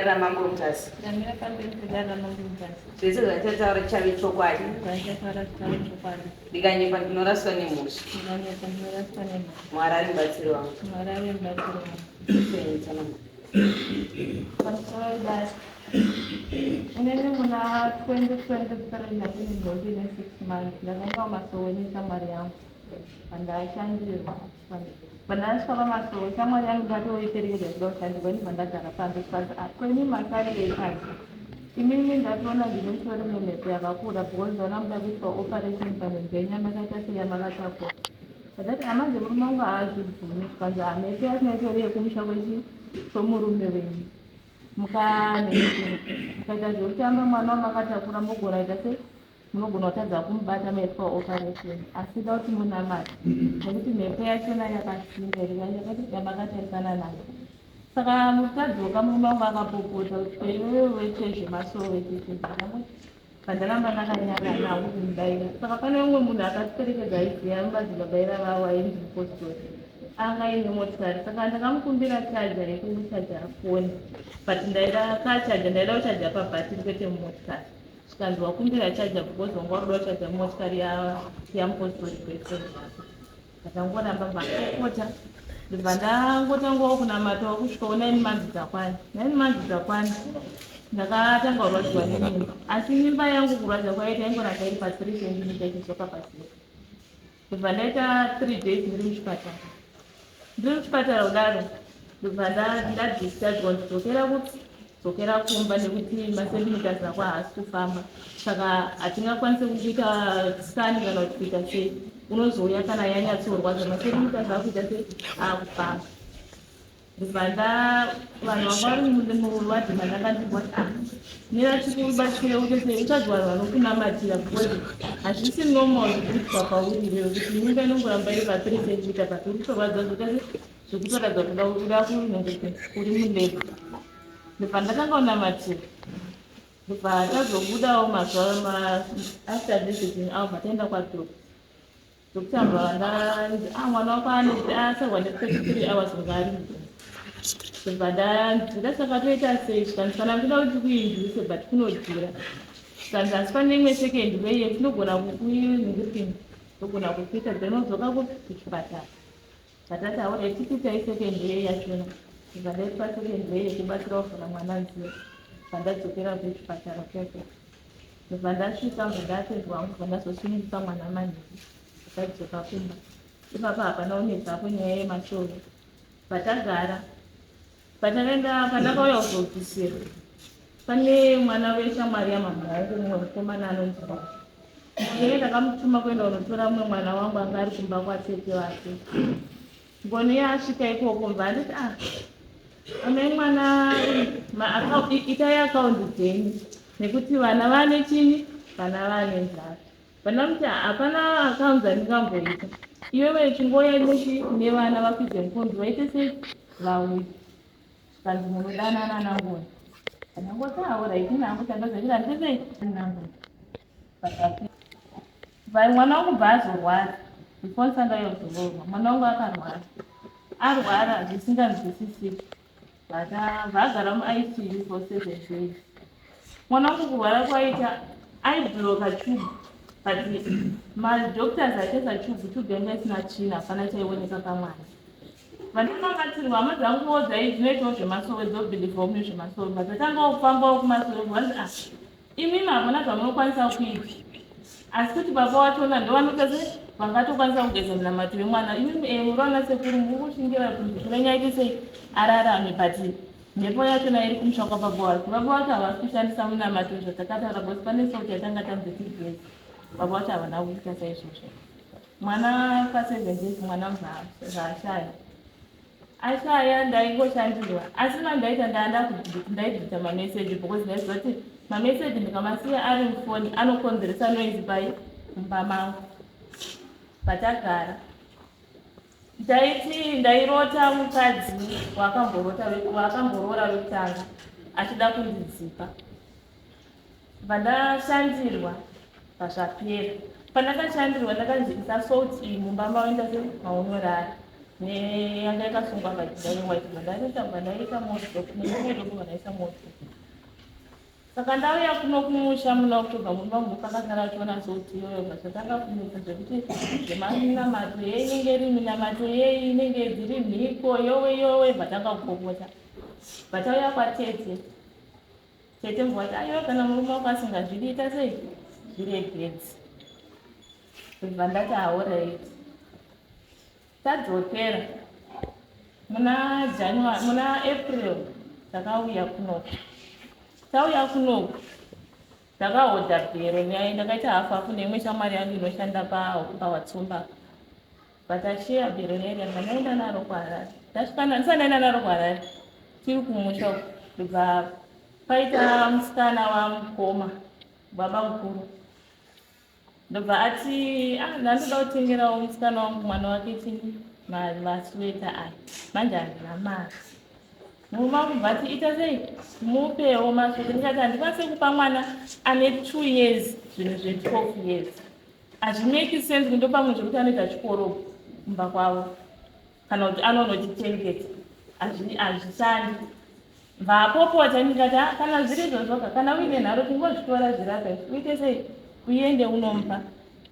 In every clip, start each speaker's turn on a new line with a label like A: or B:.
A: pedare raMambo Mutasa.
B: Ndamira pamberi pedare raMambo Mutasa.
A: Zvese zvandichataura chichave chokwadi.
B: Zvandichataura chichave chokwadi.
A: Ndikanyepa ndinoraswa nemhosva.
B: Ndikanyepa ndinoraswa nemhosva.
A: Mwari ari mubatsiri wangu.
B: Mwari ari mubatsiri wangu.
A: Tsanangura.
B: Pamusoro wedare. Inini muna 2023 ndakindingoki ne-6 months ndakaenda kumasowe neshamwari yangu pandashandirwa. Pandasvika pamasowe shamwari yangu ndatoiperekedza ichida kushandirwa ndibva ndagara panze zvikanzi ah, kwenyu masarirei panze imimi ndatoona ndinotori nemhepo yakakura because ndaona muda kuitwa operation panhengo yenyu yamakaita seyamakatakura. Ndakati amanje murume wangu haazvibvumi zvikanzi ah, mhepo yacho itori yekumusha kwechi kwemurume wenyu. Mukaita zvekutamba mwana wamakatakura mogona ita se munogona kutadza kumubata maitwa operation asi da kuti munamate nekuti mhepo yachona yakasimba yamakatarisana nayo. Saka mutadzoka murume wangu akapopota kuti iwewe wete zvemasoro wete Pandaramba ndakanyarara hangu kumudaira. Saka pane umwe munhu akatiperekedza aiziva madzibaba ivava ainzi mupostori. Anga aine motikari saka ndakamukumbira chaja yekuchaja foni but ndaida kachaja ndaida kuchaja pabhatiri kwete mumotikari. Zvikanzi wakumbira chaja because wanga wakuda kuchaja mumotikari yamupostori boyfriend yako. Ndakangoramba ndakapopota ndobva ndangotangawo kunamatawo kusvikawo 9 months dzakwana. 9 months dzakwana ndakatanga kurwadziwa nemimba asi mimba yangu kurwadza kwaita yaingoramba iri pa 3 centimeter ichidzoka pazero. Ndobva ndaita 3 days ndiri muchipatara. Ndiri muchipatara kudaro ndobva ndadischargwa ndidzokera kupi dzokera kumba nekuti macentimeters ako haasi kufamba saka hatingakwanise kukuita scan kana kuti kuita sei unozouya kana yanyatsorwadza macentimeters akuita sei akufamba ndobva nda vanhu vanga vari muwadhi mandanga ndiri ah mira tikubatsire ute sei utsvage vanhu vanokunamatira because hazvisi normal zvikuitwa pauri iwewe kuti mimba inongoramba iri pa 3 centimeter but uri kutorwadza zvoita sei zvekutoratidza kuda kuda kunenge uri mulebha ndobva ndatanga kunamatira ndobva tazobudawo mazuva after visiting alva taenda kwadoctor. Doctor vandanzi ah mwana wako anoti asarwa ne 33 hours kunge ari mudumbu. Ndobva ndanzi ndasaka toita sei zvikanzi kana muchida kuti kuinduce but kunodhura. Zvikanzi asi pane imwe second way yetinogona kukuinducing togona kukuita then wodzoka kuchipatara. Ndatati alright tichiitai second way yachona. Ndobva ndaitwa second way yekubatsira kuvhura mwana nzira. Pandadzokera kuchipatara kuya. Ndobva ndasvika ndobva ndatendwa hangu ndobva ndazosununguka mwana manheru ndakadzoka kumba. Ipapa hapana kunetsa hapo nyaya yemasoro. Patagara patakaenda pandakauya kuzobvisira pane mwana weshamwari yamama wangu mumwe mukomana anonzi Ngoni. Ndakamutuma kuenda kunotora mumwe mwana wangu anga ari kumba kwatete vake. Ngoni asvika ikoko mva anditi ah amai mwana itai akaundi dzenyu nekuti vana vane chini vana vane nzara vandamuti hapana akaundi dzandingamboita iwewe chingouya nechi nevana vakwidze mukombi vaite sei vauye zvikanzi munodanana nangoni ndangoti aoraiti nangu chandozvachira ndisei nangoni Vai mwana wangu bva azorwara before ndisati ndauya kuzoroorwa mwana wangu akarwara arwara zvisinganzwisisiki bva agara muICU for 7 days mwana wangu kurwara kwaita aibloka tube but madoctors aitesa tube tube yanga isina tsvina hapana chaioneka pamwana vandinamatirwa hama dzanguwo dzai dzinoitawo zvemasowe dzobhilivhawo mune zvemasowe but dzatangawo kufambawo kumasowe vanzi ah Imimi hamuna zvamunokwanisa kuita asi kuti baba wachona ndovanoita se vangatokwanisa kugeza munamato wemwana. Imimi eh, muri vana sekuru muri kushingira kuti muzukuru wenyu aite sei ararame but mhepo yachona iri kumusha kwababa wake. Baba wacho havasi kushandisa munamato zvatakataura because pane salt yatanga tanzi tigeze. Baba wacho havana kuita saizvozvo. Mwana pa 7 days mwana zvaashaya. Ashaya ndaingoshandirwa asi mandaita ndaanda ndaibvita mameseji because ndaiziva kuti mameseji ndikamasiya ari mufoni anokonzeresa noise pai mumba mangu patagara ndaiti ndairota mukadzi wakamborota wakamboroora wekutanga achida kundidzipa Pandashandirwa pazvapera. Pandakashandirwa ndakanzi isa salt iyi mumba maoenda se maunorara. Neyanga yakasungwa pajinga yewhite, bva ndaita, bva ndaisa moto neimwe doko, bva ndaisa moto. Saka ndauya kuno kumusha muna October, mumba munhu pakasara achiona soti iyoyo, bva zvatanga kunetsa zvekuti zveminamato yei, inenge iri minamato yei, inenge dziri mhiko, yowe yowe. Bva tanga kupopota, bva tauya kwatete. Tete mbwati, "Aiwa, kana murume wako asingazvidi, ita sei, zviregedzi." Bva ndati, "Alright." Tadzokera muna January, muna April takauya kunoku. Tauya kunoku, ndakahodha bhero. Ndakaita hafu hafu neimwe shamwari yangu inoshanda paWatsumba. Vatasheya bhero reri, ndaenda naro kuHarare. Ndasvika, ndisati ndaenda naro kuHarare, tiri kumusha uku, ndobva paita musikana wamukoma, baba mukuru, ndobva ati, "Ah, ndandoda kutengerawo musikana wangu, mwana wake, chini, masweta aya, manje handina mari." Murume wangu bva ati, "Ita sei, mupewo masweta." Ndikati, "Handikwanisi kupa mwana ane 2 years zvinhu zve12 years. Hazvimeki sense kundopa munhu zvekuti anoita chikoro kumba kwavo kana kuti anonotichengeta. Hazvishandi." Bvapopota. Ndikati, "Ah, kana zviri izvozvoka, kana uine nharo, tingozvitora zvirapa, uite sei, uende unomupa.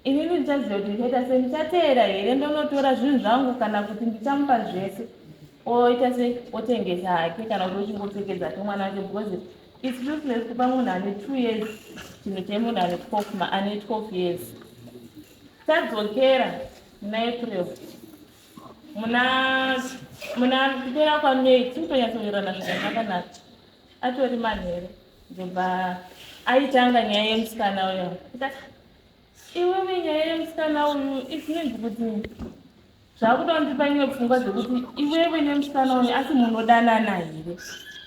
B: Inini ndichaziva kuti ndichaita sei, ndichateera here ndonotora zvinhu zvangu, kana kuti ndichamupa zvese, oita sei, otengesa hake, kana kuti ochingopfekedza hake mwana wake, because it's useless kupa munhu ane 2 years chinhu chemunhu ane 12 ane 12 years." Tadzokera muna April, muna kupera kwaMay, tiri kutonyatsowirirana zvakanaka, atori manheru, ndobva aitanga nyaya yemusikana uyo. Ndikati, "Iwewe, nyaya yemusikana uyu izinonzi kuti zvakuda kundipa imwe pfungwa dzekuti iwewe nemusikana uyu asi munodanana here?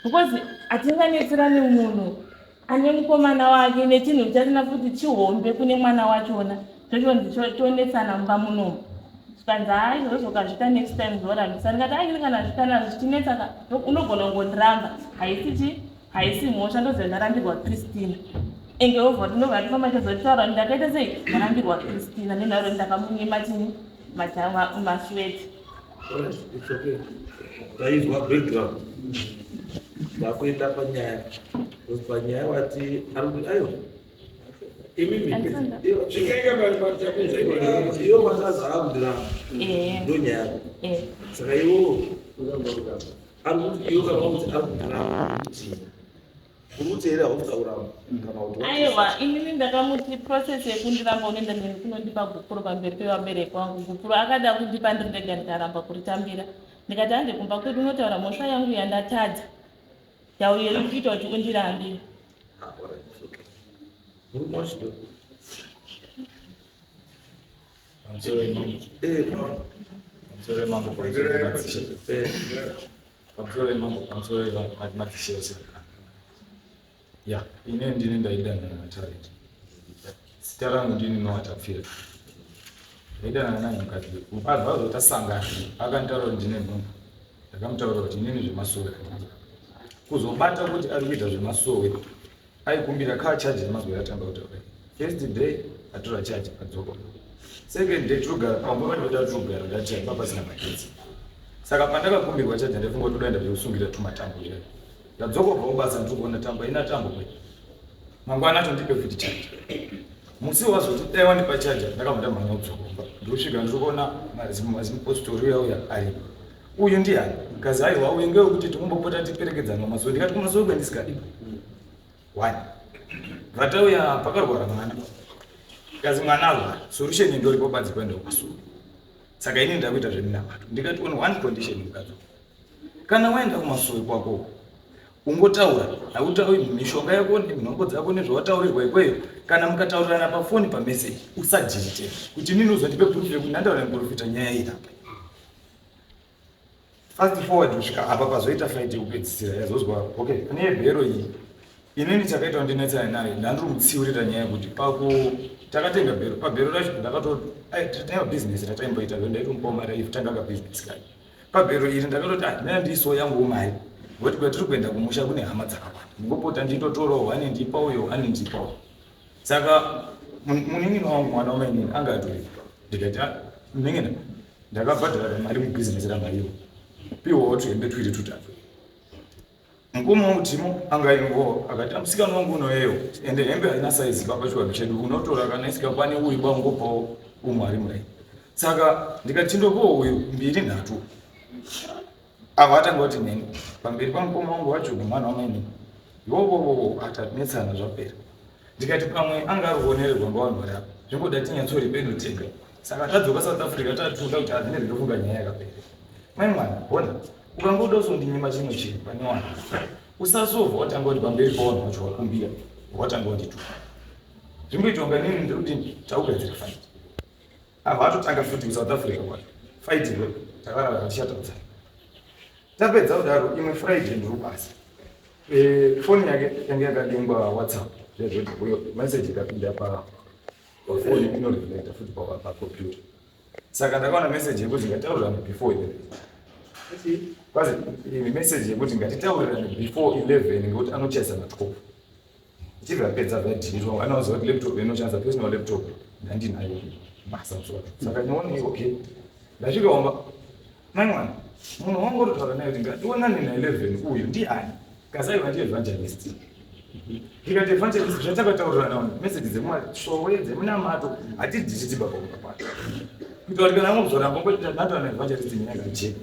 B: Because hatinganetserani munhu ane mukomana wake nechinhu chatina futi chihombe kune mwana wachona, tochonzi tonetsana mumba munomu." Zvikanzi, "Hai, izvozvo ukazviita next time zorambisa." Ndikati, "Ai, kana zvichinetsa unogona kungondiramba, haisi chi haisi mhosva. Ndoziva ndarambirwa Christina." Enge obva ndobva tifamba chazotaura kuti ndakaita sei, ndarambirwa Christina nenharo, ndakamunyima chini, masweti.
C: Alright, it's okay. Taizwa background. Ndakuenda panyaya. Because panyaya wati ari kuti aiwa. Imimi. Iyo makazi akundiramba. Ndo nyaya yako. Saka iwo ari kuti iwo kana kuti ari kundiramba kuti uri kuti here hausi kuramba kana kuti
B: Aiwa, inini ndakamuti process yekundiramba unoenda neni kunondipa gupuro pamberi pevabereki vangu. Gupuro akada kundipa ndiri ndega, ndikaramba kuritambira. Ndikati, "Hande kumba kwedu unotaura mhosva yangu yandatadza, yauye iri kuita kuti undirambire."
C: Ah, alright, it's okay. Murume wacho ndo.
D: Pamusoro yemambo. Pamusoro yemambo, pamusoro yemadzishe. Pamusoro yemambo, pamusoro yemadzishe ose. Ya, ine ndini ndaidanana naTalent. Zita rangu ndini Noatapfira. Ndaidanana naye mukadzi. Abva azotasangana, akanditaura kuti ndine nhumbu. Ndakamutaura kuti inini zvemasowe handidi. Kuzobata kuti ari kuita zvemasowe, aikumbira car charge yemazuva yatanga kutaura. First day atora charge, adzoka. Second day tirogara pamba pacho, patirogara ndati pa pasina magetsi. Saka pandakakumbirwa charger, ndaifunga kuti todaenda zvekusungira tumatambo zvedu. Ndadzoka kubva kubasa, ndiri kuona tambo ina tambo kwe. Mangwana acho ndipe futi charger. Musi wazoti dai wandipa charger, ndakabva ndamhanya kudzoka kumba. Ndosvika, ndiri kuona mazimupostori uya uya aripo. "Uyu ndiani?" Kazi, "Aiwa, uyu ngewekuti tinombopota tiperekedzana kumasowe." Ndikati, "Kumasowe kwendisikadi one." Vatauya pakarwara mwana, kazi mwana arwara, solution indoripo badzi kuenda kumasowe. Saka inini ndakuita zveminamato. Ndikati, "On one condition, mukadzi, kana waenda kumasowe kwako, ungotaura, hautauri mishonga yako nemhinhongo dzako nezvawataurirwa ikweyo. Kana mukataurirana pafoni, pameseji, usadelete kuti inini uzondipe proof yekuti ndandaura nemuprofita nyaya iyi apa." Fast forward kusvika apa pazoita fight yekupedzisira yazozwa, okay, pane yebhero iyi. Inini chakaita ndinetsane naye, ndandiri kumutsiurira nyaya yekuti paku takatenga bhero, pabhero racho ndakato taiva bhizinesi rataimboita, ndaitomupawo mari aitanga kabhizinesi kacho. Pabhero iri ndakatoti, "Ah, ndina ndiiso yanguwo mari, ngokuti kwatiri kuenda kumusha kune hama dzakawanda, ndingopota nditotorawo, ane ndipa uyo, ane ndipawo." Saka munin'ina wangu, mwana wamainini, anga atoripo. Ndikati, "Ah, munin'ina." Ndakabhadhara mari mubhizinesi ramaiwo piwawo tuhembe twiri tutatu. Mukoma wangu Timo anga aingowo akati musikana wangu unoyewo ende hembe haina saizi baba chivanhu chedu unotora kana isikakwane uyu bangopawo umwe ari murai. Saka ndikati chindopawo uyu mbiri nhatu. Ava atanga kuti neni pamberi pamukoma wangu wacho nemwana wamainini. Yovovovo atanetsana zvapera. Ndikati pamwe anga ari kuonererwa ngevanhu vari apa. Zvingoda tinyatsori pedu tega. Saka tadzoka South Africa tatunda kuti hazvine zvinofunga nyaya yakapera. Mai mwana, hona ukangoda uzondinyima chimwe chinhu pane wanhu. Usazobva watanga kuti pamberi pawanhu wacho wakumbira watanga wandituka. Zvimboitwa kunga nini ndiri kuti takugadzira fight. Ava atotanga futi kuSouth Africa kwacho. Fight iwe takarara tichataudzana. Tapedza kudaro imwe Friday ndiri kubasa. Eh, foni yake yange yakalingwa WhatsApp. Zvezvo message ikapinda pa pafoni inoreflecta futi pacomputer. Saka ndakaona message yekuti ngataurirane before 11. Kwazi message yekuti ngatitaurirane before 11 ngekuti anochesa na 12. Ichibva yapedza zvadhilitwa anoziva kuti laptop inoshandisa personal laptop ndandinayo basa musoro. Saka ndinoona okay. Ndasvika kumba mai mwana munhu wangu ototaura naye kuti ngationane na 11 uyu ndiani? Kasi aiva ndi evangelist. Ndikati evangelist zvatakataurirana wani message dzekumasowe dzemunamato hatidhiliti baba kumba kwacho. Kuita kuti kana angozoramba ngoti ndataura na evangelist nyaya yakajeka.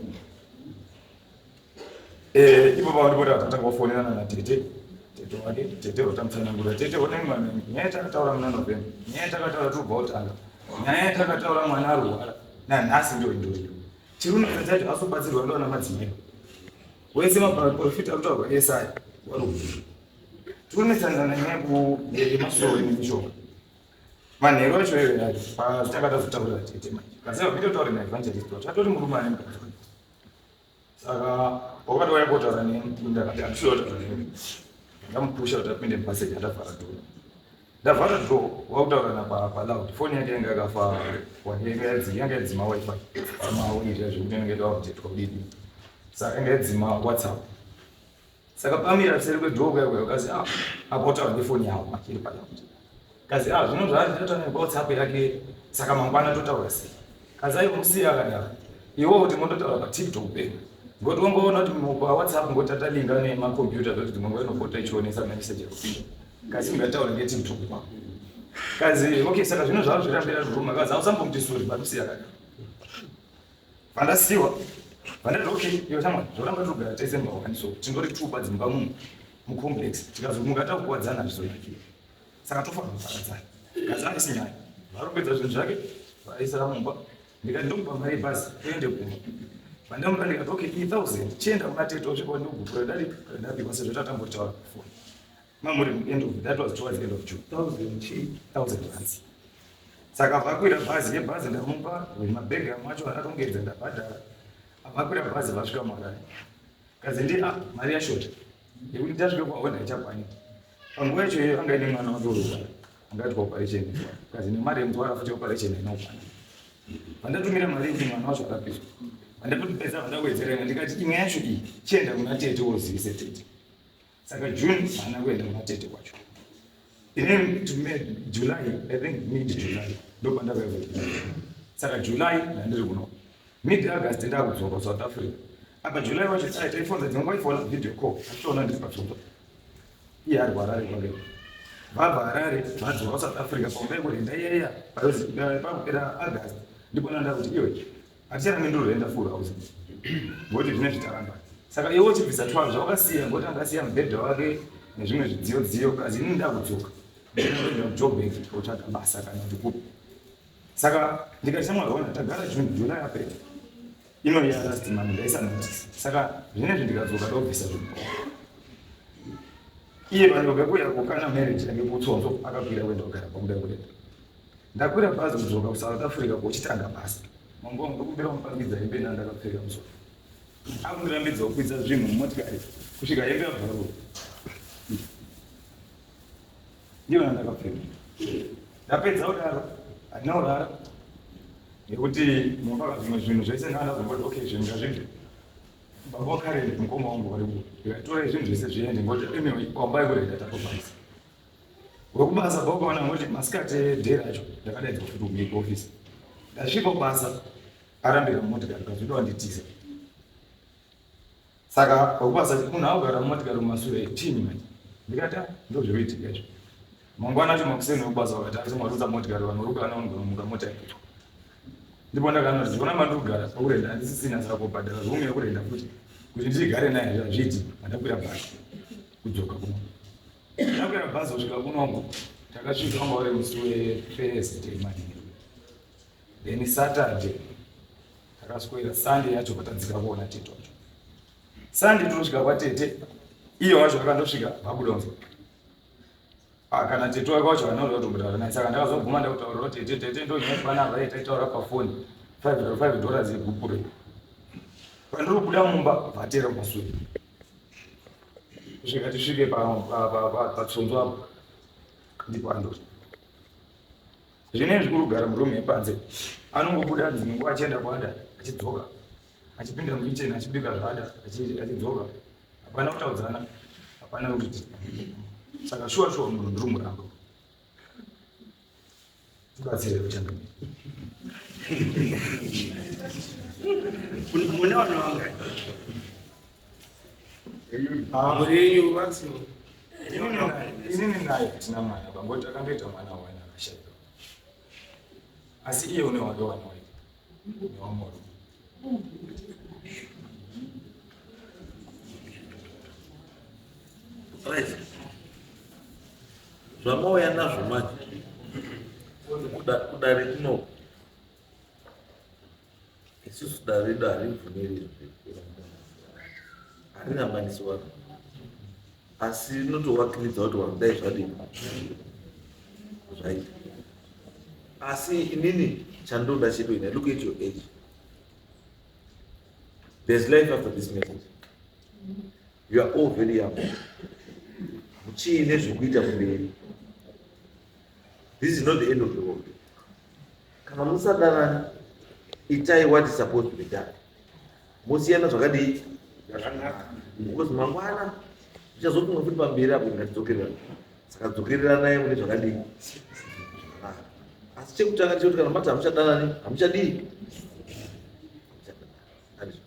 D: Eh, ipo pavanopota vatatanga kufonerana natete tete wake tete vatamutsanangura tete onai mwana nyaya yatakataura muna November nyaya yatakataura tobva kutanga nyaya yatakataura mwana arwara nanhasi ndio indoriyo chirunetsa chacho asobatsirwa ndoana madzimai wese maprofita arikutaurwa esaya wari tikunetsana nanyaya yemasoro nemishonga manheru acho iyoyo acho patakatazotaurira tete manje kasi vapitotaura naevangelist wacho atori murume ane mukadzi. Saka wakati wauya kotaura neni ndakati handisi kuda kutaura nemi. Ndamupusha kuti apinde mupassage andavhara door. Ndavhara door wakutaura na paloud. Foni yake yanga yakafa yanga yadzima wifi. Pamaoni zviya zvekuti inenge yaupdatwa kudidi. Saka yanga yadzima WhatsApp. Saka pamira kuseri kwedoor kuya kuya kazi ah apa utaura nefoni yavo machiri paloud. Kazi ah zvino zvaari tinotaura neWhatsApp yake saka mangwana totaura sei? Kazi ayi kumusiya akadaro. Iwe kuti mondotaura paTikTok penyu. Ngoti wangoona kuti paWhatsApp ngoti tatalinga nemakombiyuta zvoti dzimwe nguva inopota ichionesa message yakupinda. Kazi mungataura ngeTikTok kwako. Kazi okay saka zvino zvavo zvirambira ruruma kazi ausambomuti sorry but usiya akadaro. Vandasiwa vandati okay iwe shamwari zvoramba togara tese mumba so tindori two badzi mumba mumu mucomplex tikazomuka takukuwadzana zvizoinakira saka tofanira kuparadzana kazi aisi nyaya varongedza zvinhu zvake vaisa mumba ndikati ndomupa mari yebhazi uende kumba vandamupa ndikati okay iyi thousand chienda kuna tete osvika ndikugupura dadi ndapihwa sezvo tatambotaura pafoni mamuri end of that was towards end of June
C: thousand chii
D: thousand rands saka vakwira bhazi yebhazi ndamupa mabhegi amwe acho arongedza ndabhadhara vakwira bhazi vasvika muharare kazi ndi ah mari yashota yekuti ndasvika kwaona haichakwani panguva yacho iyoyo anga ine mwana wake ururwara angaitwa operation kazi nemari yemutwara futi operation haina kukwana vandatumira mari yekuti mwana wacho arapiswa vandapedza vandawedzera ndikati imwe yacho iyi chienda kuna tete wozivise tete saka June haana kuenda kuna tete kwacho ini July I think mid July ndopandakauya saka July ndandiri kuno mid August ndakudzoka South Africa apa July wacho taifonza dzimwe nguva ifona video call achitoona ndiri patsvimbo iye ari kuHarare kwake vabva Harare vadzoka South Africa panguva yekurenda iyaiya pakupera August ndipona ndakuti iwe haticharambi ndorenda full house ngokuti zvine zvitaramba saka iwe uchibvisa twa zvawakasiya ngokuti angasiya mubhedha wake nezvimwe zvidziyo dziyo kazi ini ndakudzoka ndinoenda kuJoburg kotsvaga basa kana kuti kupi saka ndikati shamwari ona tagara June July apera ino ya last month ndaisa notice saka zvinezvi ndikadzoka ndobvisa zvinhu iye vanhu kuya kukana marriage yange kutsonzo akakwira kuenda kugara pamuda kurenda ndakwira bhazi kudzoka kuSouth Africa kochitanga basa mambo wangu ndokumbira kumupangidza hembe nandakapfeka musoro akundirambidza kukwidza zvinhu mumotikari kusvika hembe yabvarura ndiyo nandakapfeka ndapedza kudaro handina kurara nekuti mumba zvimwe zvinhu zvese ndandazongoti okay zvinhu ngazvibve baba waKaren mukoma wangu vari ndikatora zvinhu zvese zviende ngoti anyway wambai kurenda tatobvisa wekubasa baukaona ngoti masikati day racho ndakadaidzwa futi kuofisi ndasvika kubasa. Arambira mumotikari kazoita wanditiza. Saka pakubasa munhu akugara mumotikari mumasure chini manje. Ndikati ah, ndozvekuitika izvo. Mangwana acho makuseni wekubasa vakati asi marutsa motikari vanhu vari kugana vanogona mota yacho. Ndipo ndakaona kuti zvona mandiri kugara pakurenda handisisina saka kubhadhara room yekurenda futi kuti ndigare naye hazviiti mandakwira bhazi kudzoka kuno. Ndakwira bhazi kusvika kunoku takasvika wanga uri musi weThursday manheru. Then Saturday takaswera Sunday yacho patadzika kuona tete wacho. Sunday tinosvika kwatete iye wacho akandosvika vabuda kunze. Ah, kana tete wake wacho haana kuda kutombotaura naye saka ndakazoguma ndakutaurira kuti tete tete ndonyaya panapa ye taitaura pafoni 5 dollars yegupure pandiri kubuda mumba vatera kumasure kusvika tisvike patsonzo apo ndipo andoti zvinezvi kuri kugara murume yepanze anongobuda dzimwe nguva achienda kwaada achidzoka achipinda mukicheni achibika zvaada achidzoka hapana kutaudzana hapana kuti saka shuwa shuwa munhu ndiri muramba tibatsire kuchangamira
E: mune vana vanga muriyu vanzi
D: inini naye hatina mwana pangoti akandoita mwana wana akashaika asi iye une wake wana wake newamoro
C: Right. Zvamauya nazvo manje kudare kuno isusu dare redu haribvumiri harina manisi vanhu asi rinotovakiridza kuti vanhu dai zvadini zvaita asi inini chandoda chedu ina look at your age there's life after this marriage you are all very young muchiine zvekuita kumberi this is not the end of the world kana musadanani itai what is supposed to be done mosiyana zvakadii
E: zvakanaka
C: because mangwana uchazofunga futi pamberi apo ngatidzokererana saka dzokereranai mune zvakadii zvakanaka asi chekutanga chekuti kana mati hamuchadanani hamuchadii hamuchadanani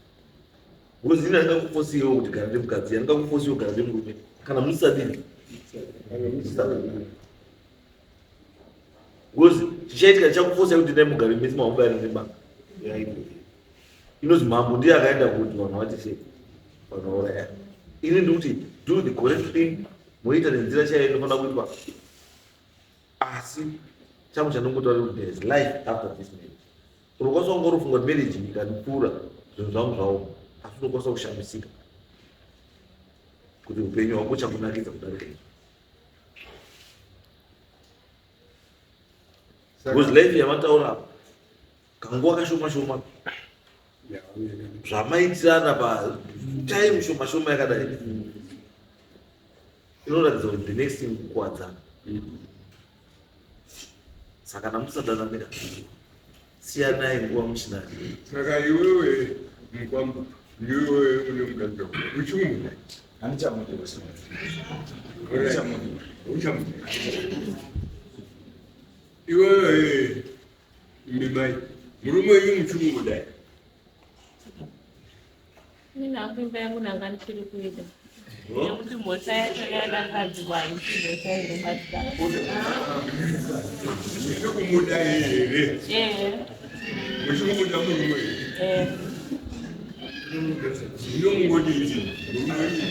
C: because ini handingakufosiwo kuti gara nemukadzi handingakufosiwo gara nemurume kana musadii musadii because chichaitika chichakufosai kuti dai mugare mese mamubayana nebanga inozi mambo ndiye akaenda kuti vanhu vati sei vanhu vauraya ini ndikuti do the correct thing moita nenzira chaiyo inofanira kuitwa asi changu chandongotaura kuti there is life after this marriage unokwanisa kunga unofunga kuti marriage ikandipfuura zvinhu zvangu zvaoma asi unokwanisa kushamisika kuti upenyu hwako chakunakidza kudarika izvo because life yamataura apa kanguva kashoma shoma zvamaitirana patime shoma shoma yakadai inoratidza kuti the next thing kukuwadzana saka namusadanamira siyanai nguva muchinayo
E: saka iwewe mukwambo ndiwe une mukadzi wako uchimuda
D: handichamudi
E: Handichamuda. Uchamuda. Iwewe mimai murume uyu muchimuda
B: Ini hangu imba yangu ndanga ndichiri kuida nekuti mhosva yacho yandakadzwa haisi mhosva inobatika
E: muchiri kumuda here
B: ehe
E: muchikumuda murume uyu
B: ehe
E: ndinomungodii murume uyu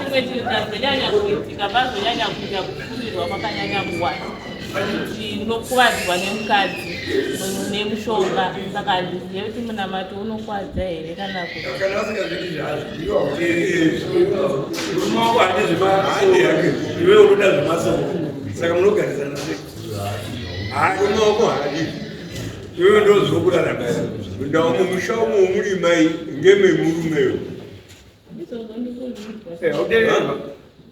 B: chimwe chinhu chazonyanya kuitika pazonyanya kuita kufurirwa kwakanyanya kuwanda kuti unokuvadzwa nemukadzi nemushonga saka handizive kuti munamato unokwadza here kana kuti
F: kana asingazvidi zvazvo murume wako handi zvemaso iwe unoda zvemasoko saka munogarisana sei
E: murume wako haadi
F: iwewe ndozvokurarama
E: ndau mumusha umo muri mai ngememurumeyo
B: izvozvo ndikuzvinzwa
F: hauteererwa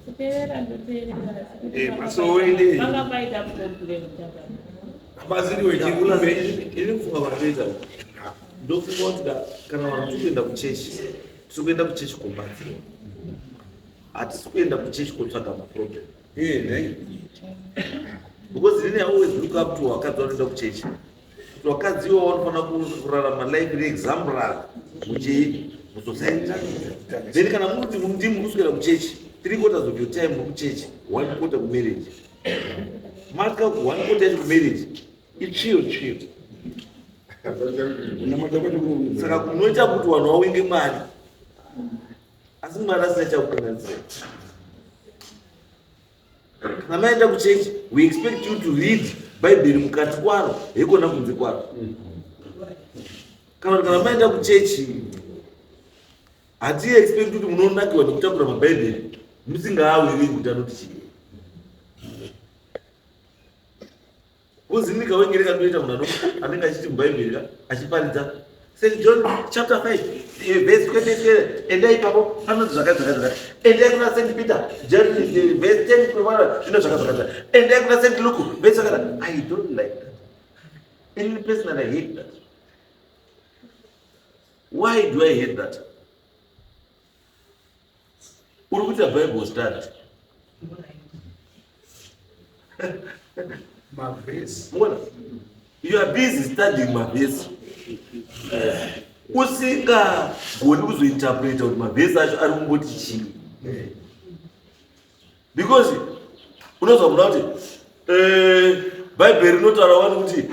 B: kuteerera ndoteerera asi kuti
F: Eh, masowe ndei?
B: panga paita problem chakati
F: abatsiri wechirume
C: ini kufunga kwandinoita ndofunga kuti kana vanhu tiri kuenda kuchechi tiri kuenda kuchechi kobatsirwa Hatisi kuenda kuchechi kotsvaga maproblem. Because ini I always look up to vakadzi vanoenda kuchechi. Kuti vakadzi ivo vanofanira kurarama life reexample muchii musociety. Then kana muri kuti ndimi muri kuswera kuchechi, 3/4 of your time muri kuchechi, 1/4 kumarriage. Matya 1/4 yacho kumarriage itsviyo tsviyo. Saka kunoita kuti vanhu vawenge Mwari, asi Mwari asina chakukanganisira. Kana maenda kuchechi, we expect you to read Bhaibheri mukati kwaro, haikona kunze kwaro. Kana kuti kana maenda kuchechi, hati expect kuti munonakiwa nekutakura mabhaibheri musingaawerengi kuti anoti chii. Kuzinika wengere kandoita munhu anenge achiti mubhaibheri ka achiparidza St John chapter 5 verse 23, endai ipapo panonzi zvakati zvakati zvakati, endai kuna St Peter verse 10 zvino zvakati zvakati, endai kuna St Luke verse zvakati. I don't like that. Ini personally I hate that. Why do I hate that? Uri kuita Bible study.
F: Mavhesi.
C: Mbona? You are busy studying mavhesi. Usingagoni kuzointerpreta kuti mavhesi acho ari kumboti chii. Because unozwa kuda kuti Bhaibheri rinotaura wani kuti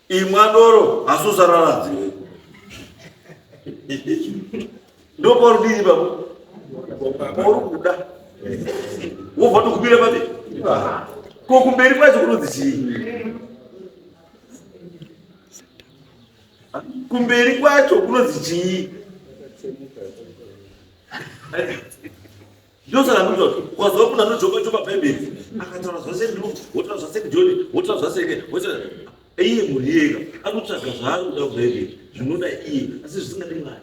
C: imwa doro asi usararadze. Ndopauri kudini ipapo? Pauri kuda. Wobva togumira papi? Ko kumberi kwacho kunonzi chii? Kumberi kwacho kunonzi chii? Ndosaka ndikuti ukazwa munhu anojoka joka Bhaibheri akataura zvase Luke, wotaura zvase John, wotaura zvase wotaura iye munhu iyeka anotsvaga zvaari kuda kuBhaibheri zvinoda iye asi zvisingadi Mwari.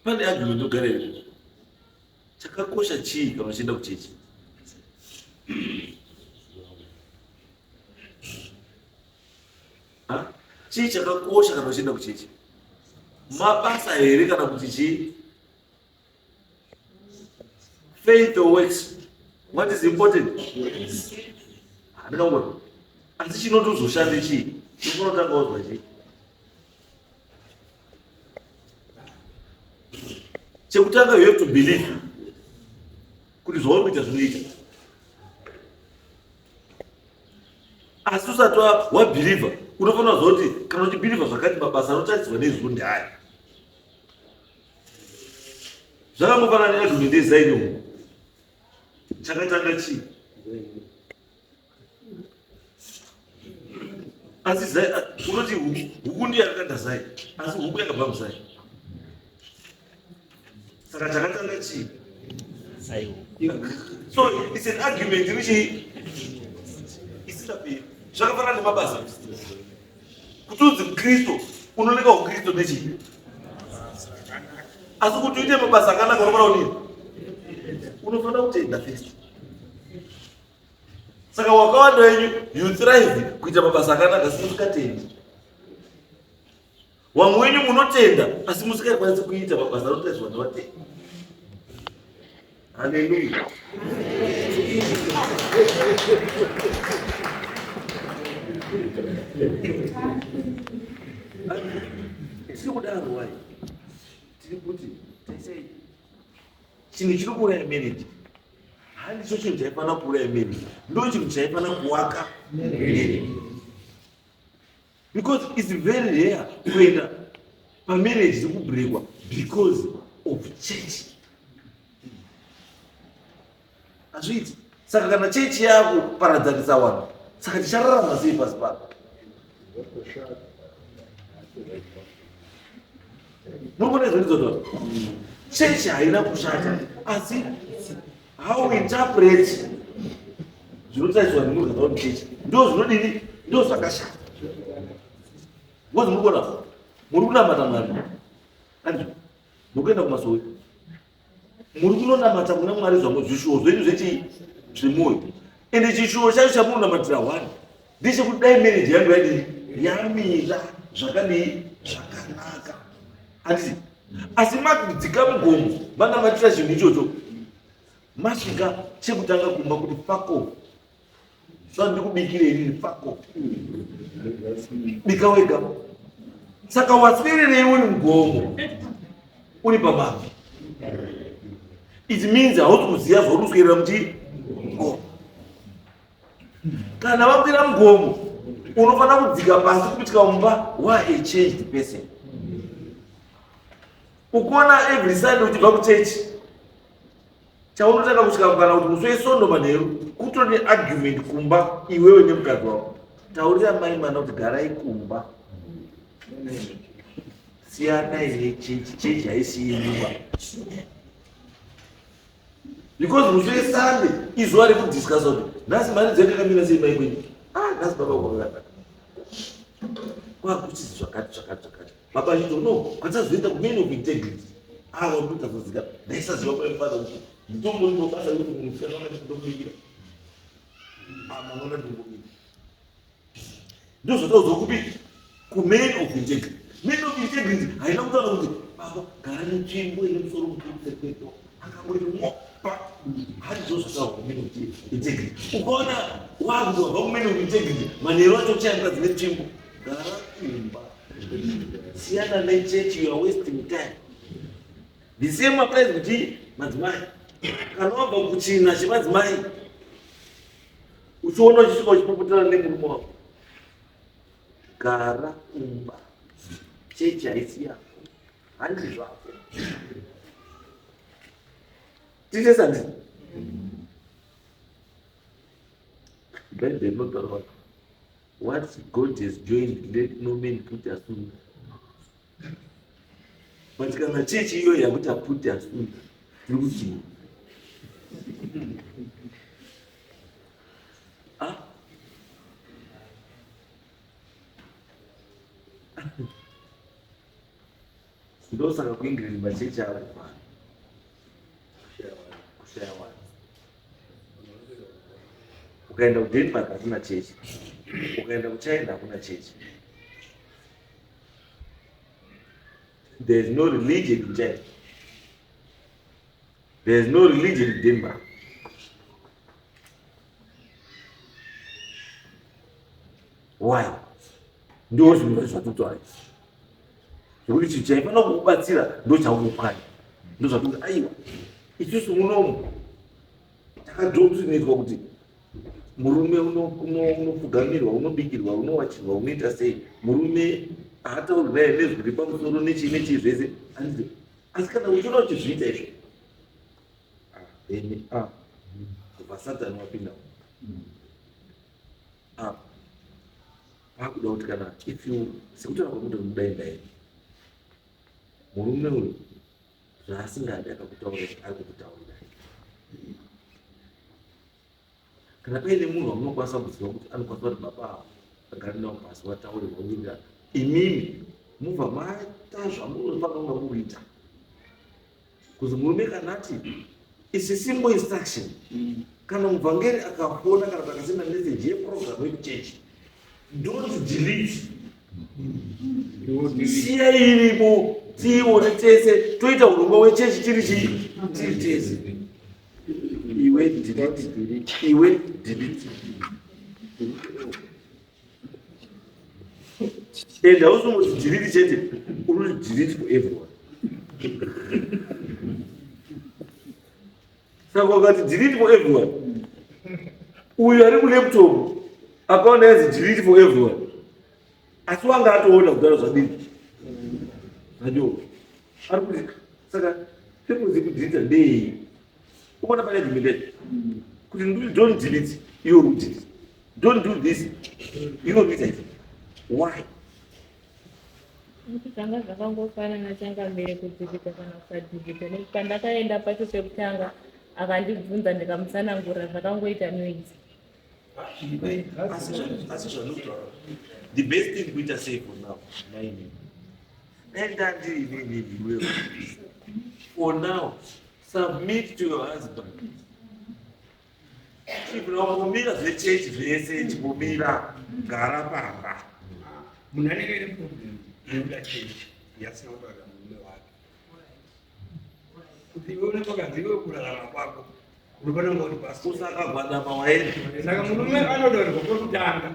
C: Pane argument yogara iripo. Chakakosha chii kana uchienda kuchechi? Chii chakakosha kana uchienda kuchechi? Mabasa here kana kuti chii? Faith or works? What is important? Handingangoti. Asi chinotozoshande chii? Chinotanga wazwa chii? Chekutanga you have to believe kuti zvauri kuita zvinoita. Asi usati wabhilivha unofanira kuziva kuti kana uchibhilivha zvakati mabasa anotarisirwa neizvo ndeaya. Zvakangofanana neagreement yeZaini umu. Chakatanga chii? Asi zai unoti huku ndiyo yakakanda zai, asi huku yakabva muzai. Saka chakatanga chii? So it's an argument iri chii? Isingaperi. Zvakafanana nemabasa. Kuti unzi muKristu unooneka uKristu nechii? Asi kuti uite mabasa akanaka unofanira kudini? Unofanira kutenda first. Saka wakawanda wenyu you thrive kuita mabasa akanaka asi musingatendi. Vamwe wenyu munotenda asi musingakwanisi kuita mabasa anotariswa nevatendi. Haleluya. Tiri kudaro wai? Tiri kuti taisai chinhu chiri kuuraya marriage handicho chinhu chaifanira kuuraya marriage, ndo chinhu chaifanira kuwaka marriage, because it's very rare kuenda pamarriage dzekubrekwa because of church. Hazviiti. Saka kana chechi yakuparadzanisa vanhu, saka tichararama sei pasi pano? Munoona izvonizoto? Chechi haina kushata, asi how we interpret zvinotariswa nemunhu kana kuti chechi ndo zvinodini, ndo zvakashata. Ngozi muri kuona muri kunamata Mwari, andizvo? Muri kuenda kumasowe, muri kunonamata kuna Mwari zvamwe zvishuwo zvenyu zvechii zvemwoyo. Ende chishuwo chacho chamunonamatira one ndechekuti dai marriage yangu yadii, yamira zvakadii, zvakanaka, handiti? Asi makudzika mugomo vanamatira chinhu ichocho, masvika chekutanga kumba kuti fako so ndikubikire inini fako bika wega. Saka waswererei uri mugomo uri pamabvi? It means hausi kuziva zvauri kuswerera muchi mugomo. Kana wakwira mugomo unofanira kudzika pasi kusvika mumba wa a changed person. Ukuona every Sunday uchibva kuchechi, chaunotanga kusvika kana kuti musi weSondo manheru kutori neargument kumba iwewe nemukadzi wako. Taurira mai mwana kuti garai kumba, siyanai nechechi, chechi haisi yenyuba, because musi weSunday izuva rekudiscussa kuti nhasi mari dzakakamira sei mai kwenyu. Ah, nhasi baba kwakakata kwakuchizi zvakati zvakati zvakati. Baba achiti no, kwatazoenda kumen of integrity. Ah, wandotazozika ndaisaziva kwaimufadha kuti mutombo ino basa rekuti munhu usiyana wakati ndobikira. Ah, mangwana ndingobika. Ndozvataudzwa kupi? Kuman of integrity. Man of integrity haina kutaura kuti baba gara netsvimbo ine musoro mukuru sekweto akangoti mopa. Handizvo zvataurwa kuman of integrity. Ukaona wakuti wabva kuman of integrity, manheru acho uchaya mukadzi netsvimbo, gara kumba, siyana nechechi, you are wasting time. The same applies kuti madzimai, kana wabva kuchina chemadzimai uchiona uchisvika uchipopotana nemurume wako, gara kumba, chechi haisi yako, handi zvako. Titesandi Bhaibheri rinotaura kuti what God has joined, let no man put asunder. But kana chechi iyoyo yakuti aput asunder, tiri kuchii? Ah? Ndosaka kuEngland machechi ari kufana kushaya vanhu. Ukaenda kuDenmark hakuna chechi, ukaenda kuChina hakuna chechi. There is no religion in China, there is no religion in Denmark. Why? Ndo zvinhu zvatutaura zvekuti chinhu chaifanira kukubatsira ndo chaukupwanya. Ndo zvatuti aiwa, isusu munomu takadoctrinatewa kuti murume unopfugamirwa, unobikirwa, unowachirwa, unoita sei. Murume haataurwi naye nezwi riri pamusoro nechii nechii zvese. Handiti? Asi kana uchiona uchizviita izvo, then kubva Satani wapinda apa. Pakuda kuti kana if you sekutaura kwamuti mudai ndai murume uyu zvaasingadi akakutaurira ari kukutaurira. Kana paine munhu wamunokwanisa kuziva kuti anokwanisa kuti baba ava agare navo pasi vataure vawirirana, imimi mubva maita zvamunofanira kunga mukuita, kuzi murume kana ati isi simple instruction, kana muvhangeri akafona kana kuti akasenda message yeprogram yekuchechi, don't delete, siya iripo tiione tese, toita urongwa wechechi tiri chii, tiri tese. Iwe delete, iwe delete, and hausongoti delete chete, unoti delete for everyone. Saka ukati delete for everyone, uyu ari kulaptop akaona yanzi delete for everyone, asi wanga atoona kudaro zvadini zvanyorwa, ari kuti saka purpose yekudelete ndei? Ukaona pane argument kuti don't delete, iwe uri kudelete, don't do this, iwe uri kuita izvi, why?
B: Kuti zvanga zvakangofanana changamire, kudelete kana kusadelete, nekuti pandakaenda pacho pekutanga akandibvunza ndikamutsanangurira, zvakangoita noise.
C: Asi zvanotaura, the best thing kuita sei for now, nainini dai ndandiri inini iwewe, for now submit to your husband. Chibvira zvechechi zvese, chimbomira, gara pamba.
F: Munhu anenge ine problem yekuda chechi yasina kutaurira murume wake. Kuti iwe une makanzi iwe kurarama kwako unofanira kunge uri pastor.
C: Usakagwadama waenda.
F: Saka murume anotaurirwa kwekutanga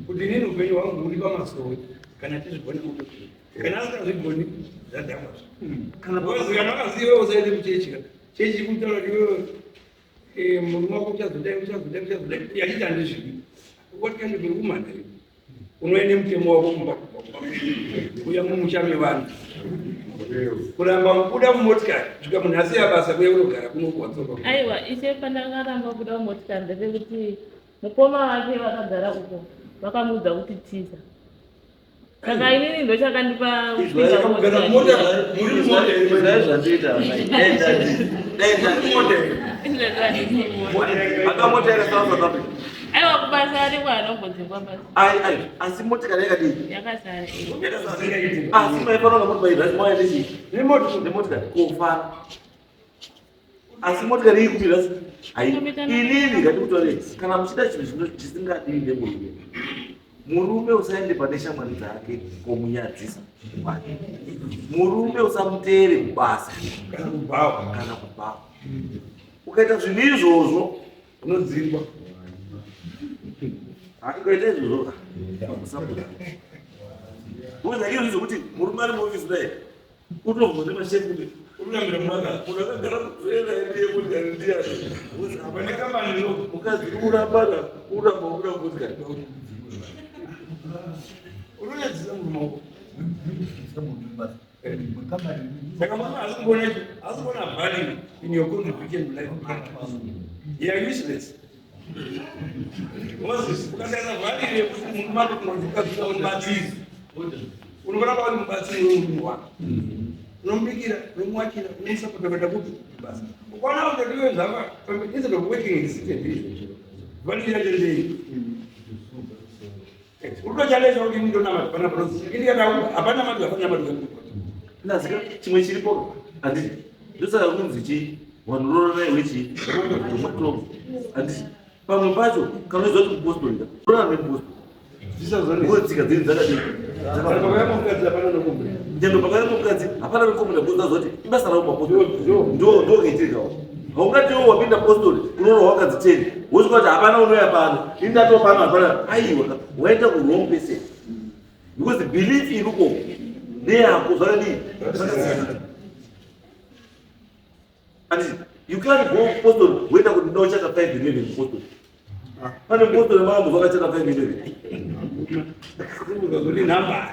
F: kuti inini upenyu hwangu huri pamasowe kana tizvigone kuto. Kana asingazvigoni zvadhakwa.
C: Kana
F: Because kana wakazi iwewe usaende kuchechi ka. Chechi kutaura kuti iwewe murume wako uchazodai uchazodai uchazodai yachiti handizvidi. What kind of a woman are you? Unoende mutemo wako kumba kuya mumusha mevanhu. Kuramba kubuda mumotikari svika munhu asiya basa kuya kunogara kuno kuwadzoka.
B: Aiwa, ishe pandakaramba kubuda mumotikari ndepekuti mukoma wake vakagara uko vakamuudza kuti tiza. Saka inini ndochakandipa kupinda
F: Kugara
B: mumotikari.
F: mumota muri mumota here?
C: Izvai zvandiita amai. Dai ndati. Dai ndati. Aka mota yakasara South Africa.
B: Aiwa, kubasa ariko anombodzingwa basa.
C: Ai ai, asi motikari yakadii?
B: Yakasara iyo.
C: Asi maifanira kunge muri maidhasi mauya nechii?
F: Nemota.
C: Nemotikari kofara. Asi motikari iri kupira hai inini ngatikutorei kana muchida chinhu chino chisingadiwi nemurume. Murume usaende pane shamwari dzake komunyadzisa kwake. Murume usamuteere kubasa
F: Kana kubhawa.
C: kana kubhawa. Ukaita zvinhu izvozvo
F: Unodzingwa.
C: Ukaita izvozvo usabuda. Unoziva izvo zvekuti murume ari muofisi kudai unobva nemashefu kuti
F: Urikambira
C: munhu akagara kutrena ndiye kuti ndiyani.
F: Pane kambani ino.
C: Mukadzi urambana uramba ubuda mumotikari.
F: Unonyadzisa murume wako. Saka murume haasi kuona haasi kuona value in your contribution to life. You are useless. Moses, ukasaisa value yekuti murume anokungodzikadzika mubatsiri. Unofanira kuva mubatsiri wemurume wako. Unomubikira, unomuwachira, unomusapota kuenda kupi basa. Ukaona kuti iwe zvava instead of working in the city ndizvo. Value yacho ndei? Unotochallenge kuti ini ndonamata pana panozi. Ini kana hapana matu hapana matu.
C: Ndazika chimwe chiripo handiti ndosaka kunzi chii vanhu roranai wechii wematongo handiti pamwe pacho kana uchiziva kuti mupostori ka rorana nemupostori
F: Zvisazone.
C: Ngo tsika dzedu dzakadii
F: Pakauya mukadzi hapana nokumbira.
C: nyangwe pakauya mukadzi hapana nokumbira because azoti ibasa ravo mapostori
F: Ndo.
C: ndo ndo kaitirikawo haungati iwe wapinda postori unoona wakadzi 10 wosvika kuti hapana unouya pano ini ndatova pano hapana aiwa ka waenda ku wrong person because belief iri uko ndeyako zvakadii zvakasiyana. Handiti you can't go postori woenda kuti ndoda kuchata 5 11 postori pane postori makambozwa akachata 5 11
F: Uzozoti namba.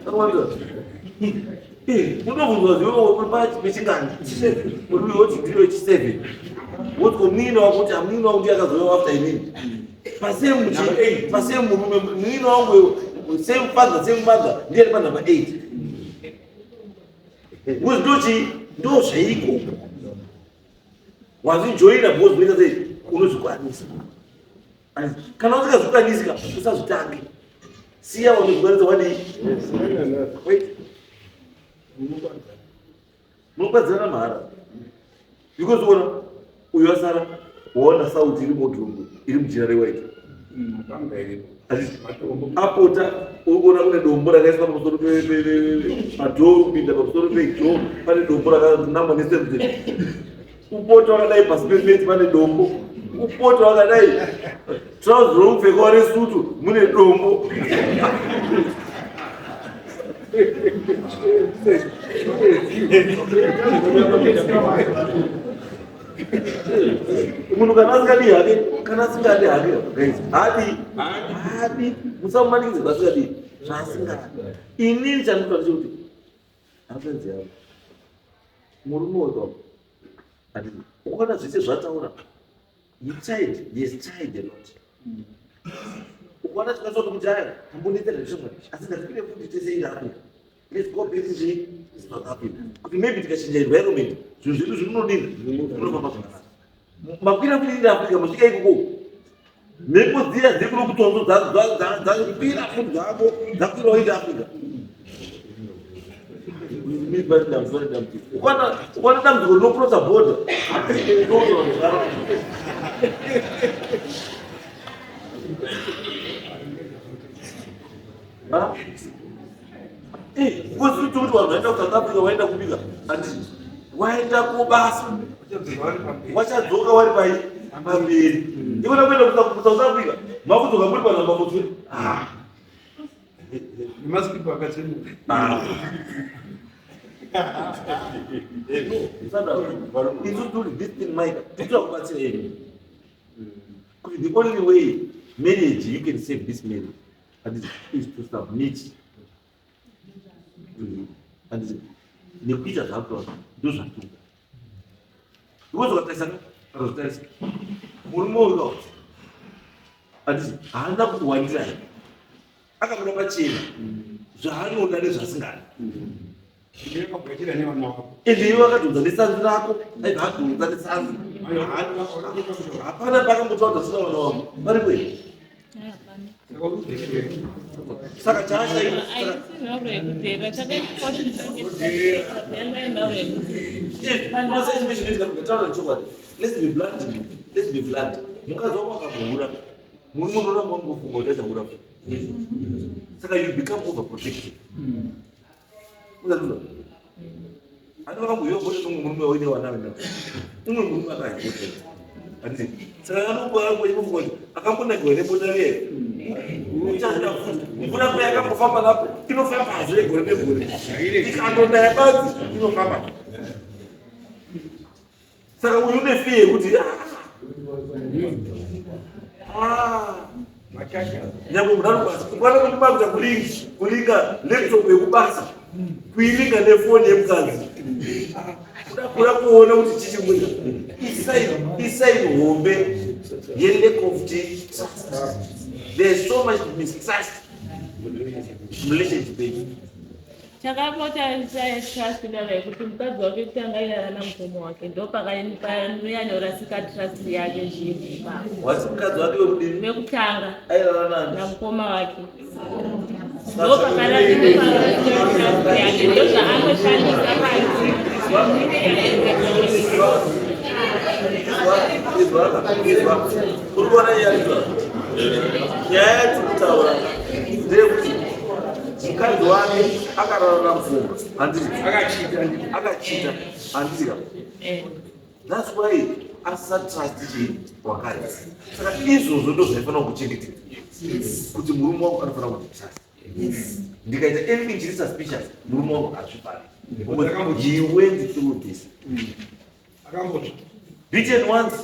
C: Akawanda. Unobvunzwa zviwe uri pechingani? Uri woti ndiri wechi7. Woti ko munin'ina wako kuti munin'ina wangu ndiye akazouya after inini. Pasame chi pasame murume munin'ina wangu same father same mother ndiye ari panumber 8. Because ndo chi ndo zveiko. Wazvijoina because unoita sei unozvikwanisa. Kana usingazvikwanisi usazvitange. Siya wanozvikwanisa wadii? Wait. Munopadzana mahara. Because ona uyu asara waona sauti iri modhumbu iri mujira rewhite. Apota uri kuona kune dombo rakaiswa pamusoro padoor kupinda pamusoro pedoor pane dombo rakanamwa nesellotape. Upota wakadai pasi pefenzi pane dombo. Upota wakadai trouser romupfeka resutu mune dombo. Munhu kana asingadi hake, kana asingadi hake, guys, haadi, haadi, musamumanikidze zvaasingadi, zvaasingadi. Inini chandinotaura ndechekuti hanzvadzi yangu, murume wako handiti, ukaona zvese zvataura, he tried, he has tried a lot. Ukaona chikwanisa kuti kuti aya, tambonetsera zvishoma, asi ngatipinde futi tese in Africa. Let's go back to the South Africa. Kuti maybe tikachinja environment, zvinhu zvedu zvinonodini, zvinofamba zvakanaka. Makwira futi in Africa, masvika ikoko, mhepo dziya dziri kuno kutonzo dzakwira futi dzako, dzakwirawo in Africa. Ukaona dambudziko rinocrossa border, vanhu vaenda kuSouth Africa, vaenda kubika, handiti waenda kubasa, wachadzoka wari pai pamberi. Ikona kuenda kuSouth Africa, makudzoka muri panhamba mutswe.
F: Nemaskipa akatsemuka.
C: Isu turi this thing, Mike, tikuda kubatsira imi kuti the only way marriage, you can save this marriage, handiti, is to submit to him, handiti, nekuita zvakuta, ndo zvatuka, because ukatarisa, akazvitarisa murume uyu, handiti, haana kuwandira, akabuda pachena zvaanoda nezvaasingadi.
F: Ndakagachira nevana vako.
C: Ende iwe akadhonza nesanzi rako, aibva adhonza nesanzi. Hapana pakambotaura kuti asina vana vako varipo here?
F: Saka uri
C: Saka chaasha
B: Haisi nhauro yekudherera, chakaikoshesa nhauro yekuti
C: Taura chokwadi, let's be blunt, let's be blunt. Mukadzi wako akamuhura, murume unoramba wangofunga kuti achahura. Saka you become overprotective. Uzazuza ani vakamboiwa bota nomwe murume waine vana vena, umwe murume akahibota, handiti? Saka anokuva kuti akambonakirwa nebota riye, uchazvida futi. Mvura kuya yakambofamba napo, inofambazve gore negore. Ikandonaya badzi, inofamba. Saka uyu une fear yekuti, "Ah,
F: machacha.
C: Nyangwe munhu anokwanisa kukwana kuti makuita kulinga laptop yekubasa, kuilinga nefoni yemukadzi, kuda kuona kuti chichimwika, isign hombe yelack of trust. There's so much mistrust relationship yenyu.
B: Chakapota trust ndava yekuti mukadzi wake kutanga airara namukoma wake, ndo pakanyanyorasika trust yake zhinji ipapo.
C: Wasi mukadzi wake wekudini?
B: Wekutanga.
C: Airara nani?
B: Namukoma wake, ndo pakarasika trust yake, ndo zvaanoshandisa panzi.
C: Izwa, uri kuona nyaya? Nyaya yatiri kutaura ndeyekuti mukadzi wake akarara namukoma, handiti?
F: Akachita.
C: Akachita, handiti ka?
B: Eh.
C: That's why asatrust chii wakadzi. Saka izvozvo ndo zvaifanira kuchengetedza, kuti murume wangu anofanira kunditrust. Ndikaita anything chiri suspicious, murume wangu azvifari. He went through this.
F: Akambotsva.
C: Beaten once.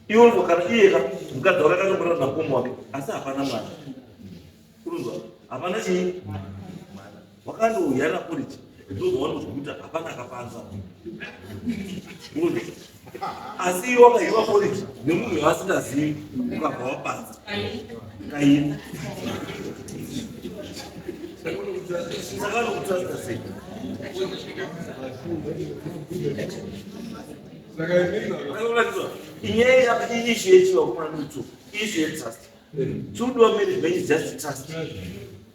C: Iwe kana iyeka mukadzi wake akatomborana namukoma wake, asi hapana mwana. Urunzwa, hapana chii, mwana. Wakandouya naporiji, ndozvawanozwa kuti hapana akapanza. Urunzwa, asi iwe wakahiwa poriji nemunhu waasingazivi, ukabva wapanza kaini. Saka anokutrasta sei?
E: Saka inini
C: Akauratidzwa inyaya yeissue yechiva kumana nutu, issue yetrust. Chikudiwa marriage is just trust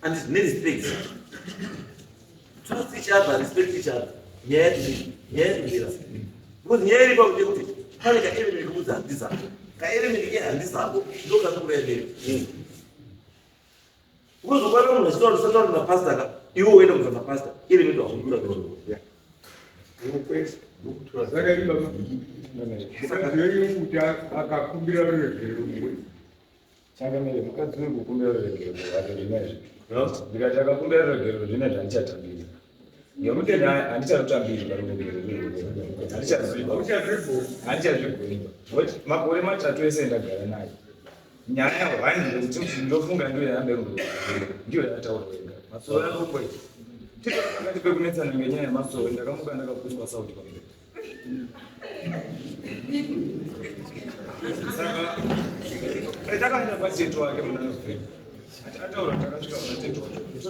C: and nerespect. Trust each other, respect each other. Nyaya yetu, nyaya yetumira, because nyaya iri pakuti kuti pane kaelement kekudzi handizako, kaelement kehandizako ndo kanokuraya marriage. Unozokwana munhu achitaura, tisataura napastor ka, iwe uenda kubva napastor, element wakudura.
E: Saka ini baba, mukadzi wenyu kuti akakumbira ruregerero mumwe.
D: Changamire, mukadzi uri kukumbira ruregerero hazvinezvi. Ndikati akakumbira ruregerero zvinezvi, handichatambiri, ngekuti handicharutambiri paruregerero. Handichazvigoni. Makore 3 ese ndagara naye, nyaya one yekuti ndofunga ndiyo yaambe, ndiyo yataurwa wega, masoro anomboita tito pakati pekunetsana ngenyaya yemasoro. Ndakamuka ndakapuswa sauti pamberi. Saka takaenda patete wake muna November, ataura, takasvika kuna tete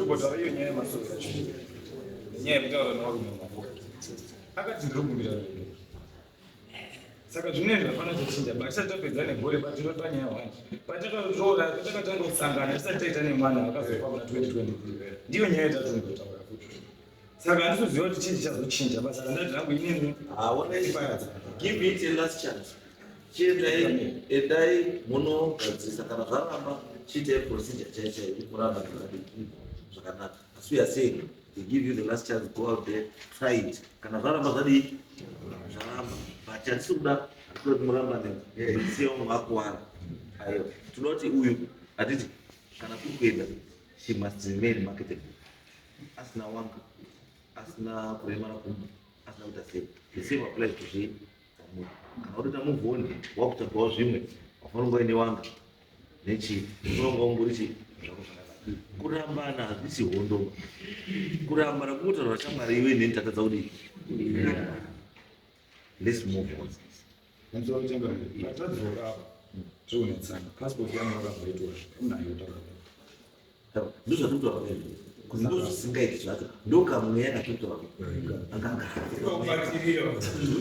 D: wacho, tiri iyo nyaya yemasoro yacho, nenyaya yekutaura nevarume mako. Akati ndiri kukumbira ruregerero. Saka zvinezvi hapana chachinja ba. Tisati tapedza negore ba, tinoti panyaya one patakaroora, patakatanga kusangana, tisati taita nemwana akazofa kuna 2023, ndiyo nyaya yatatongotaura futi. Saka handitoziva kuti chii chichazochinja ba. Saka ndati hangu inini
C: Haona, give it a last chance. Chiendai, endai munogadzirisa kana zvaramba chiitai procedure chaiyo chaiyo kuti muramba zvakadii zvakanaka. Asi we are saying they give you the last chance, go out there, try it. Kana zvaramba zvadii? Zvaramba. But hatisi kuda hatisi kuda kuti murambane musiye vamwe vakuwara. Aiwa. Tinoda kuti uyu hatiti kana kuri kuenda she must remain marketable. Asina wanga, asina kuremara kumba, asina kuita sei. The same applies to zvii kwamuri. Kana utoita move on wakutsvagawo zvimwe wafanira kunge uine wanga nechii unofanira kunge ungori chii zvako zvakanaka. Kurambana hazvisi hondo. Kurambana kungotaura shamwari iwe neni tatadza kudii? Let's move on.
D: Pamusoro changamire, patadzoka apa zvokunetsana passport yangu vakamboitora unayo taura.
C: Ndozvatiri kutaura izvi. Kuti ndozvisingaiti zvacho ndokamweya katiri kutaura kuti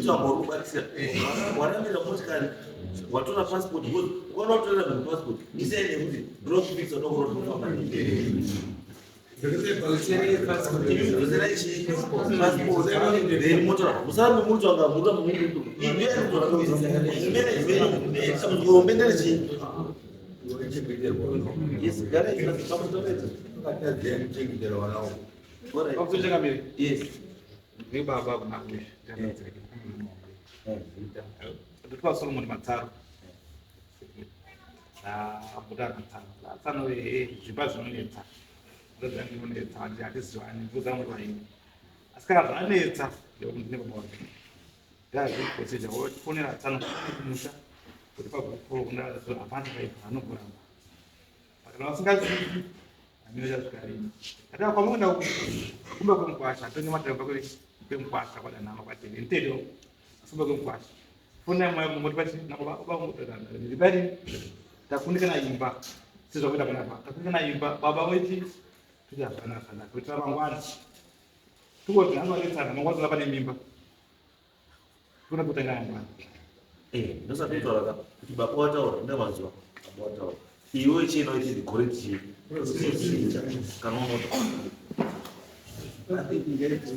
C: wanga uri kubatsira warambira motikari watora passport because ukaona watorera munhu passport isai nekuti ndoda kupikisa ndokurotofa dzoserai chii passport then motora musarambe muri kutsvaga muri rombe nderechii yes garai
G: Pakuchangamire.
C: Yes.
G: Ndiri baba kuna Kush. Nditwa Solomon Matsaro. Abuda Matsaro. Matsaro eh zvipa zvinonetsa. Ndozvinonetsa handi hatizivani mvudza muri vaini. Asi kana zvanetsa ndine baba wake. Ndazviprocedure wofonera tsano kumusha kuti pagupro kuna hapana chakaipa anogoramba. Kana vasingazivi hameno chasvika rini. Ati kwamunoenda kumba kwemukwasha tone matiramba kwemukwasha kwadanhama kwatete ntete asi kumba kwemukwasha. Fonai mwa moti pachi nako ba ndibari takundikana imba sezvakuita panapa takundikana imba baba wechi kuti hapana hapana kuitira mangwana. Tukoti anoanetsana mangwana toda pane mimba. Toda kutanga mangwana.
C: Eh, ndosati kutaura ka kuti baba wataura ndamazuva baba wataura iwe chienda uite the correct chii kana unoda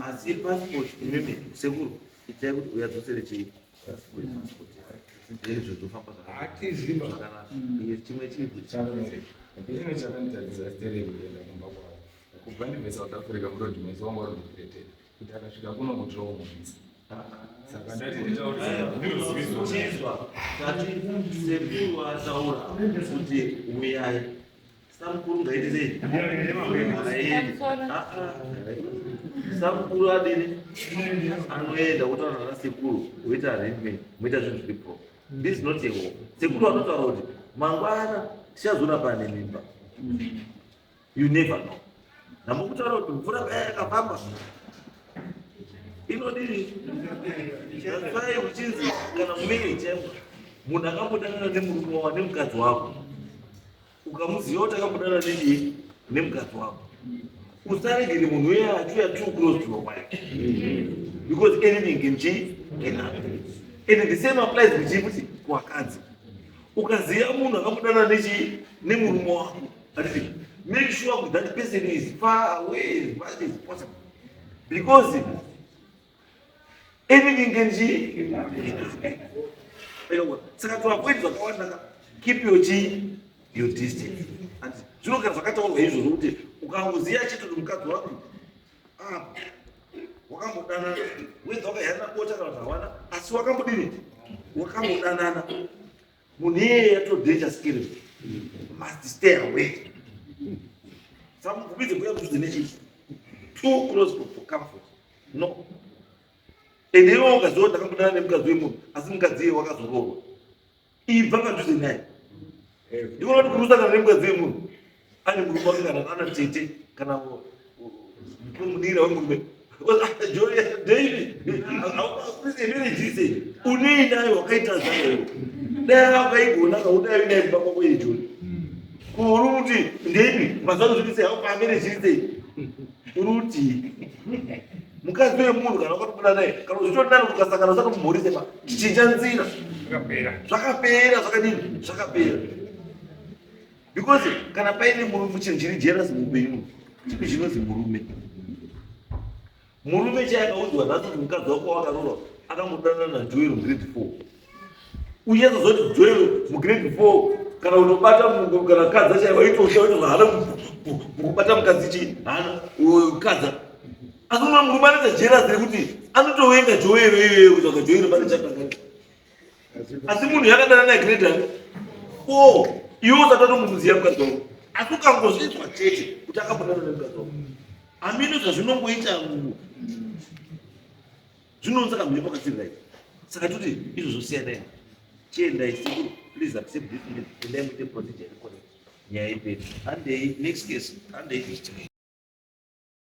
C: asi passport imimi sekuru itai kuti uyadzosere chii passport ndezvo zvofamba zvakanaka chimwe chii
D: Ini chakanditadzisa stereki kuenda kumba kwavo. Kubva ndibve South Africa murodi mwedzi wangu wari kundipretera kuti akasvika kuno kutirowo mumisa. Saka ndati nditaure
C: Chizwa tati sekuru ataura kuti uyai samukuru ngaite sei Aende. Ah, ah. Samukuru adini anoenda kutaura nasekuru woita arrangement moita zvinhu zviri proper. This is not a war. Sekuru anotaura kuti mangwana tichazoona pane mimba. You never know. Ndamukutaura kuti mvura paya yakafamba inodini. That's why uchinzi kana mumarriage chaimo munhu akambodanana nemurume wako nemukadzi wako ukamuziva kuti akambodanana nedii nemukadzi wako usaregere munhu uye achiuya too close to your wife because anything can change can happen and the same applies kuchii kuti kuvakadzi ukaziva munhu akambodanana nechii nemurume wako hatiti make sure kuti that person is far away as much as possible because anything can change saka to avoid zvakawanda ka keep your chi your distance. Zvinogara zvakataurwa izvozvo kuti ukangoziva chete kuti mukadzi wako ah, wakambodanana wedza wakahyanana bota kana kuti hawana asi wakambodini wakambodanana munhu iyeye yato danger skill must stay away. Samubvumidze kuya kudhuze nechii too close for comfort no. Ende iwe ukaziva kuti ndakambodana nemukadzi wemunhu asi mukadzi iye wakazoroorwa ibva padhuze naye. Ndikuona kuti kurusangana nemukadzi wemunhu ane murume wake kana ana tete kana munira wemurume unei naye wakaita zvayo dai wakaigona kaudai naye kumba kwako iri Joni uri kuti ndeipi mazuva ano zviri sei haupamere zviri sei uri kuti mukadzi wemunhu kana wakatobuda naye kana uchitori nani ukasangana usatomumhorise pa chichinja nzira zvakapera zvakadini zvakapera because kana paine murume chinhu chiri jealous muupenyu chinhu chinonzi murume murume chai akaudzwa nhasi kuti mukadzi wako wakaroorwa akambodanana naJoel grade 4. Unyatsoziva kuti Joel mugrade 4 kana unobata kana kadza chaiwa itosha waitozwa hana mukubata mukadzi chii hana kadza. Asi umwe murume anoita jealous rekuti anotovenga Joel iyoyo kutsvaga Joel pane chakanganisa. Asi munhu yakadana naye grade ani? 4. Iwe usati watomuziva mukadzi wako. Asi ukangozvinzwa chete kuti akabonana nemukadzi wako. Hameno zvazvinongoita zvinounza kamhepo kasiri right saka toti izvo zvosiyanai chiendai sekuru please accept this endai muite procedure iri correct nyaya iperi handei next case handei next case.